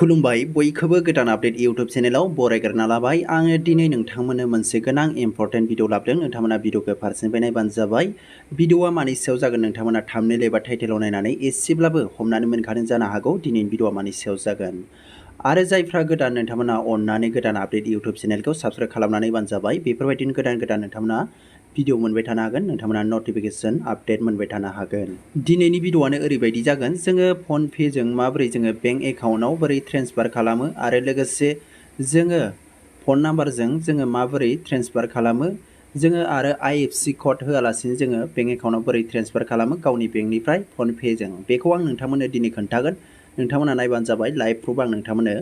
खुलुमबाय बयखौबो गोदान आपडेट इउट्यूब चेनेलाव बरायग्रोना लाबाय। आङो दिनै नोंथांमोननो मोनसे गोनां इम्पर्टेन्ट भिडिअ लाबोदों। नोंथांमोना भिडिअखौ फारसेनिफ्राय नायबानो जाबाय। भिडिअआ मानि सायाव जागोन नोंथांमोना थाम्बनेल एबा टाइटेलाव नायनानै एसेब्लाबो हमनानै मोनखादों जानो हागौ दिनैनि भिडिअआ मानि सायाव जागोन। आरो जायफ्रा गोदान नोंथांमोना अननानै गोदान आपडेट इउट्यूब चेनेलखौ साबस्क्राइब खालामनानै बानो जाबाय। बेफोरबायदिनो गोदान नोंथांमोना भिडिअ मोनबाय थानो हागोन, नोंथांमोना नटिफिकेशन आपडेट मोनबाय थानो हागोन। दिनैनि भिडिअआनो ओरैबायदि जागोन, जोङो फन पे जों माबोरै जोङो बेंक एकाउन्टआव बोरै ट्रेन्सफार खालामो आरो लोगोसे जोङो फन नाम्बारजों जोङो माबोरै ट्रेन्सफार खालामो, जोङो आरो IFSC कड होआलासिनो जोङो बेंक एकाउन्टआव बोरै ट्रेन्सफार खालामो गावनि बेंकनिफ्राय फन पे जों, बेखौ आं नोंथांमोननो दिनै खोन्थागोन। नोंथांमोना नायबानो जाबाय। लाइभ प्रुफ आं नोंथांमोननो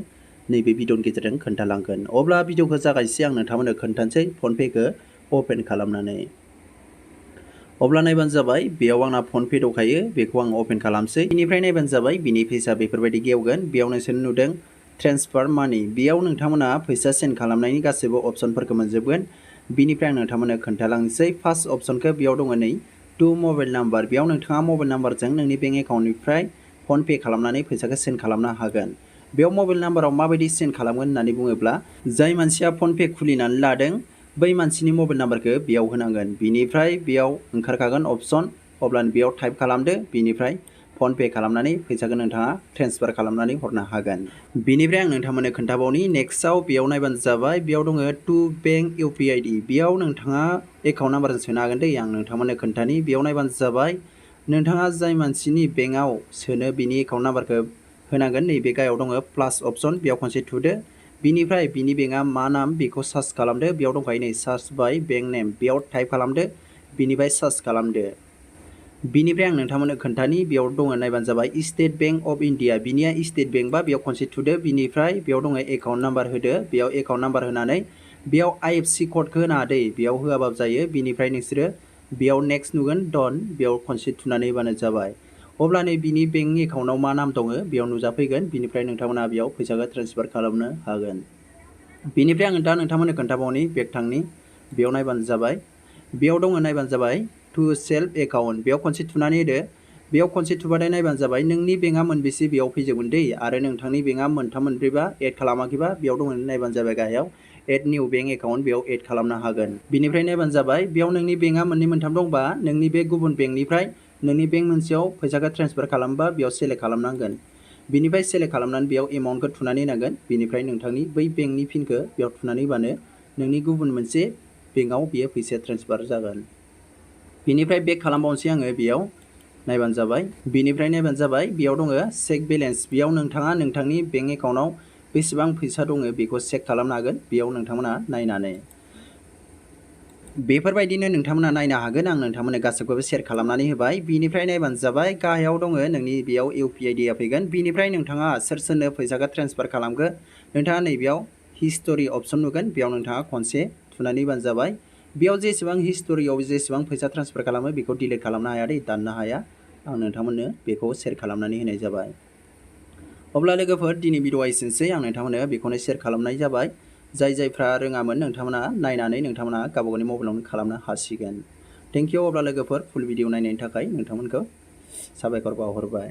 नैबे भिडिअनि गेजेरजों खोन्थालांगोन। अब्ला भिडिअखौ जागायसै आं नोंथांमोननो खोन्थानोसै फन पेखौ अपेन खालामनानै। अब्ला नायबानो जाबाय, बेयाव आंना फन पे दंखायो, बेखौ आं अपेन खालामसै। बेनिफ्राय नायबानो जाबाय, बिनि पेजआ बेफोरबायदि गेवगोन। बेयाव नोंसोर नुदों ट्रेन्सफार मानि, बेयाव नोंथांमोना फैसा सेन्ड खालामनायनि गासैबो अपसनफोरखौ मोनजोबगोन। बिनिफ्राय आं नोंथांमोननो खोन्थालांसै। फार्स्ट अपसनखौ बेयाव दङ नै टु मबाइल नाम्बार, बेयाव नोंथाङा मबाइल नाम्बारजों नोंनि बेंक एकाउन्टनिफ्राय फन पे खालामनानै फैसाखौ सेन्ड खालामनो हागोन। बेयाव मबाइल नाम्बाराव माबायदि सेन्ड खालामगोन होननानै बुङोब्ला, जाय मानसिया फन पे खुलिनानै लादों बै मानसिनि मबाइल नाम्बारखौ बेयाव होनांगोन। बिनिफ्राय बेयाव ओंखारखागोन अपसन, अब्लानो बेयाव टाइप खालामदो, बिनिफ्राय फन पे खालामनानै फैसाखौ नोंथाङा ट्रेन्सफार खालामनानै हरनो हागोन। बिनिफ्राय आं नोंथांमोननो खोन्थाबावनि नेक्स्टआव बेयाव नायबानो जाबाय, बेयाव दङ टु बेंक UPI ID, बेयाव नोंथाङा एकाउन्ट नाम्बारजों सोनो हागोन दै। आं नोंथांमोननो खोन्थानि, बेयाव नायबानो जाबाय, नोंथाङा जाय मानसिनि बेंकआव सोनो बिनि एकाउन्ट नाम्बारखौ होनांगोन। नैबे गायाव दङ प्लास अपसन, बेयाव खनसे थुदो। बिनिफ्राय बिनि बेंकआ मा नाम बेखौ सार्च खालामदो। बेयाव दंखायो नै सार्च बाय बेंक नेम, बेयाव टाइप खालामदो, बिनिफ्राय सार्च खालामदो। बिनिफ्राय आं नोंथांमोननो खोन्थानि, बेयाव दङ नायबानो जाबाय स्टेट बेंक अफ इन्डिया, बिनिया स्टेट बेंक बा बेयाव खनसे थुदो। बिनिफ्राय बेयाव दङ एकाउन्ट नाम्बार होदो, बेयाव एकाउन्ट नाम्बार होनानै बेयाव IFSC क'डखौ होनाङा दै, बेयाव होआबाबो जायो। बिनिफ्राय नोंसोरो बेयाव नेक्स्ट नुगोन डन, बेयाव खनसे थुनानै होबानो जाबाय। अब्लानो बिनि बेंक एकाउन्टआव मा नाम दङ बेयाव नुजाफैगोन। बिनिफ्राय नोंथांमोना बेयाव फैसाखौ ट्रेन्सफार खालामनो हागोन। बिनिफ्राय आं दा नोंथांमोननो खोन्थाबावनि बेक थांनि, बेयाव नायबानो जाबाय, बेयाव दङ नायबानो जाबाय टु सेल्फ एकाउन्ट, बेयाव खनसे थुनानै होदो। बेयाव खनसे थुबाथाय नायबानो जाबाय नोंनि बेंकआ मोनबेसे बेयाव फैजोबगोन दै। आरो नोंथांनि बेंकआ मोनथाम मोनब्रैबा एड खालामाखैबा बेयाव दङ नायबानो जाबाय गाहायाव एड निउ बेंक एकाउन्ट, बेयाव एड खालामनो हागोन। बिनिफ्राय नायबानो जाबाय, बेयाव नोंनि बेंकआ मोननै मोनथाम दंबा नोंनि बे गुबुन बेंकनिफ्राय नोंनि बेंक मोनसेयाव फैसाखौ ट्रेन्सफार खालामबा बेयाव सेलेक्ट खालामनांगोन। बिनिफ्राय सेलेक्ट खालामनानै बेयाव एमाउन्टखौ थुनानै होनांगोन। बिनिफ्राय नोंथांनि बै बेंकनि पिनखौ बेयाव थुनानै होबानो नोंनि गुबुन मोनसे बेंकआव बेयो फैसाया ट्रेन्सफार जागोन। बिनिफ्राय बेक खालामबावनोसै आङो, बेयाव नायबानो जाबाय। बिनिफ्राय नायबानो जाबाय, बेयाव दङ चेक बेलेन्स, बेयाव नोंथाङा नोंथांनि बेंक एकाउन्टआव बेसेबां फैसा दङ बेखौ चेक खालामनो हागोन बेयाव नोंथांमोना नायनानै। बेफोरबायदिनो नोंथांमोना नायनो हागोन। आं नोंथांमोननो गासैखौबो शेयार खालामनानै होबाय। बिनिफ्राय नायबानो जाबाय, गाहायाव दङ नोंनि बेयाव UPI ID आ फैगोन। बिनिफ्राय नोंथाङा सोरनो फैसाखौ ट्रेन्सफार खालामगोन, नोंथाङा नैबेयाव हिस्टरि अपसन नुगोन, बेयाव नोंथाङा खनसे थुनानै होबानो जाबाय। बेयाव जेसेबां हिस्टरियाव जेसेबां फैसा ट्रेन्सफार खालामो बेखौ डिलिट खालामनो हाया दै, दाननो हाया। आं नोंथांमोननो बेखौ शेयार खालामनानै होनाय जाबाय। अब्ला लोगोफोर दिनै भिडिअआ एसेनोसै, आं नोंथांमोननो बेखौनो शेयार खालामनाय जाबाय। जायफ्रा रोङामोन नोंथांमोना नायनानै नोंथांमोना गावबा गावनि मबाइलावनो खालामनो हासिगोन। Thank you. अब्ला लोगोफोर फुल भिडिअ नायनायनि थाखाय नोंथांमोनखौ साबायखर बावहरबाय।